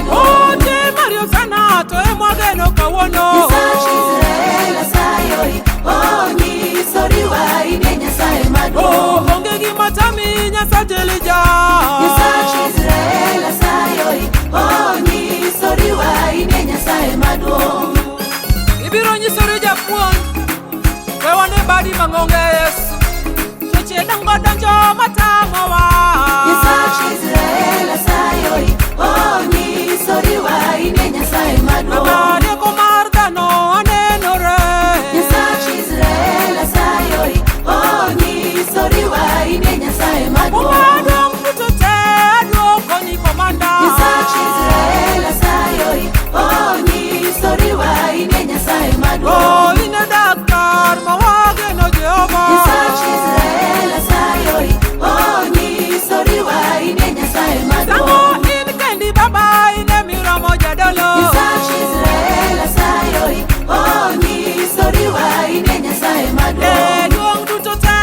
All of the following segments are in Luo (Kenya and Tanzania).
maduong'. Ote Mario sana to emwageno kawuono. Nyasach Israel asayoi, onyisoriwa in e Nyasaye maduong'. Oh, onge gima tami Nyasach Elija. Nyasach Israel asayoi, onyisoriwa in e Nyasaye maduong'. Ibiro nyisori japuonj, we wane badi mang'onge Yesu. Tuoche dongo donjo matamowa. Nyasach Israel asayoi, onyisoriwa in e Nyasaye maduong'. Baba rieko mar dhano anenore. Nyasach Israel asayoi, onyisoriwa in e Nyasaye maduong'. Kuma duong' duto te aduokoni komanda. Nyasach Israel asayoi, onyisoriwa in e Nyasaye maduong'. Oh, in e daktar ma wageno Jehova. Nyasach Israel asayoi, onyisoriwa in e Nyasaye Sango maduong'. in kendi baba in e miromo jadolo. Nyasach Israel asayoi, onyisoriwa in e Nyasaye maduong'. E duong' duto te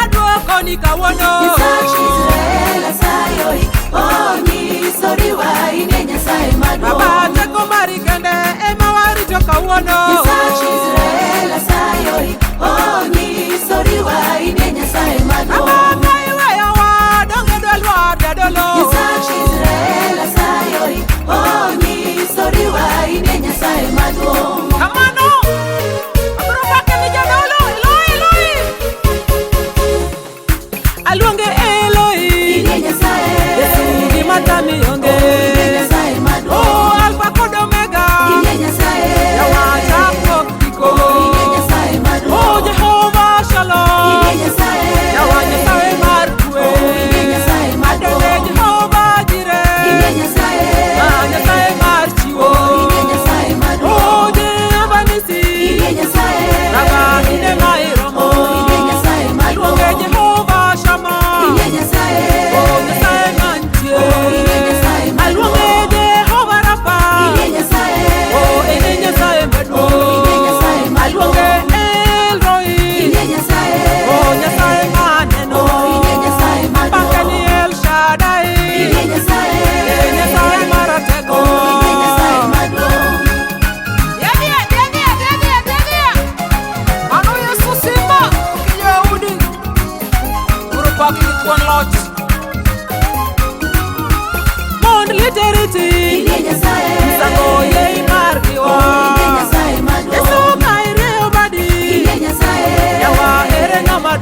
aduokoni kawuono. Nyasach Israel asayoi, onyisoriwa in e Nyasaye maduong'. Baba teko mari kende ema warito kawuono. Nyasach Israel asayoi, onyisoriwa in e Nyasaye Baba maduong'. ka iweyowa donge dwalwar jadolo. Nyasach Israel asayoi, onyisoriwa in e Nyasaye maduong'. Kamano abiro pake ni jadolo Eloi Eloi. Aluonge Eloi. In e Nyasaye, Yesu gima tami onge. in e Nyasaye maduong'. Oh Alfa kod Omega. In e Nyasaye, Yawa chakruok giko. in e Nyasaye Oh maduong'. Jehova In Shalom. e Nyasaye, Yawa Nyasaye mar kwe. in e Nyasaye Adende maduong'. Jehova Jireh. In e Nyasaye, Ah, Nyasaye mar chiwo. in e Nyasaye maduong'. Oh Jehova Nisi. In e Nyasaye, Baba in ema iromo. in e Nyasaye Aluonge maduong'. Jehova Shammah. In e Nyasaye, Oh Nyasaye mantie. in e Nyasaye Aluonge maduong'. Jehova Rafa. In e Nyasaye, Oh in e Nyasaye maduong'. in e Nyasaye maduong'. Aluonge El Roi. In e Nyasaye, Oh Nyasaye maneno. in e Nyasaye maduong'. Pake ni El Shaddai. In e Nyasaye, E Nyasaye maratego. in e Nyasaye maduong'. Yedie, yedie, yedie, yedie. Mano Yesu simba Kiyahudi. Koro pak ni thuon loch. Mond literiti. In e Nyasaye, Sango yei mar giwa. in e Nyasaye Yesu maduong'. ka irieyo badi. In e Nyasaye, Yawa ere ng'ama